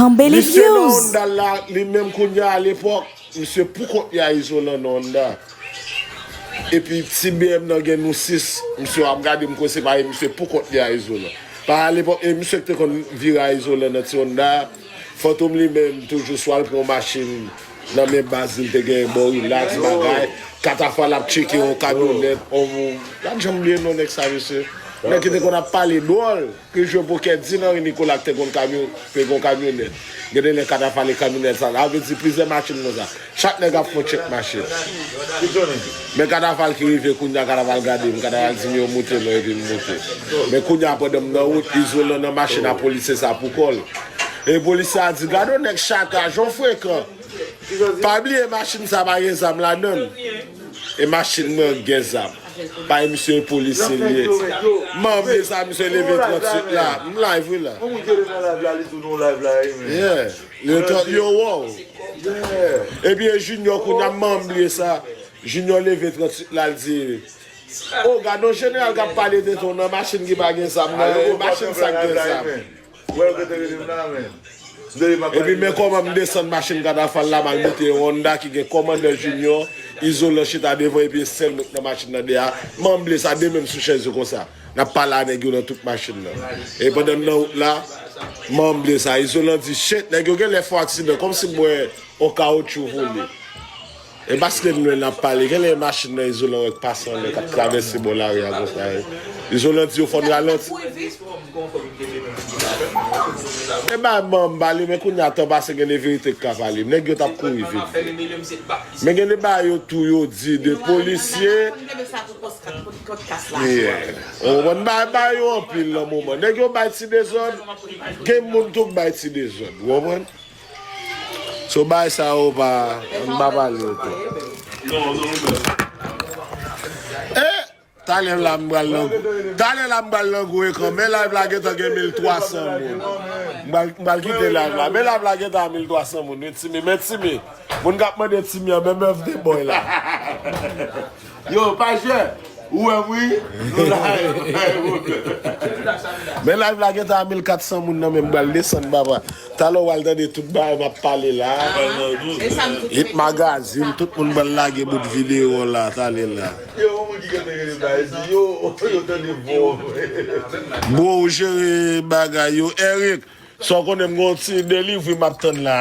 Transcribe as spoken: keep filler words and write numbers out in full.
Anbeli Misye nan views. Honda la, li menm kounye a, alepòk, misye poukont li a izolan nan Honda. Epi ti B M nan gen nou sis, misye ap gade m kwè se pa misye poukont li a izolan. Pa alepòk, e misye ki te konn vire a izolan nan ti Honda. Fantom li menm toujou swa l pran yon machin nan men baz li, l te gen bon rilaks bagay. Katafal ap tcheke yon kamyonèt, on moun. Gad jan m bliye non nèg sa mesye. Nèg ki te konn ap pale dwòl. Ki jwe pokè di nan ri Nikola ki te konn kamyon, te gon kamyonèt. Gen de lè katafale kamyonèt sa. Sa vle di plizyè machin konsa. Chak nèg ap fon tchèk machin. Men katafal ki rive kounye a, katafal gade m, katafal di m yo moute non epi m moute. Men kounye a pandan m nan wout, izolan nan machin a polisye sa pou kò l. E polisye a di, gade yon nèg chata, jan w frekan. Pa bliye machin sa pa gen zam ladan l. E machin mwen gen zam. Bay misye polisye li ye. Manble sa misye leve tranntuit la. M live wi la. Yon moun ki rele nan live la, li tou nan live la, wi men. Yeah. Yo tan- yo wè w. Yeah. Epi e Junior kounye a manble sa. Junior leve tranntuit la, l di, o gad yon jeneral k ap pale de tou nan machin ki pa gen zam nan, e machin sa k gen zam. Wè yo te rele m la men. Epi men kòman m desann machin katafal la, m al moute yon Honda ki gen kòmandè Junior, izolan chita devan epi e sèl mwen k nan machin nan dèyè. Manble sa de men m sou chèz yo konsa. N ap pale a nèg yo nan tout machin nan. E pandan m nan wout la, manble sa. Izolan di, shit, nèg yo genlè fè aksidan, kòmsi m wè yon kawotchou vole. E paske nou menm n ap pale, genlè e machin nan izolan wè k pase anlè k ap travèse bò lari a konsa. Izolan di yo fò n ralanti. E bay manm pale, men kounye a tan pase gen de verite k ka pale. Nèg yo t ap kouri vit. Men gen de bagay yo tou yo di de polisye. Yeah. Ou konprann, bay bay yo anpil nan moman. Nèg yo bay ti dezòd. Gen moun tou k bay ti dezòd. Ou konprann? So bay sa yo pa, m pa pale yo tou. E talè la m pral nan talè la m pral nan gwo ekran, men live la gentan gen mil twa san moun. M pral m pral kite live la, men live la gentan a mil twa san moun wi Timi, men Timi, moun k ap mande Timi an, men birthday boy la. Yo, pa jwe. Ou wè m wi. Nou live. Men live la gentan a mil kat san moun nan, men m pral desann papa. Talè w al tande tout bagay m ap pale la. Hit magazin, tout moun pral lage bout videyo la talè la. Yo, yon moun ki gentan rele bay di yo, yo tande vwa w. Bro, ou jere bagay yo. Eric, sa w konnen m gon ti delivri m ap tann la.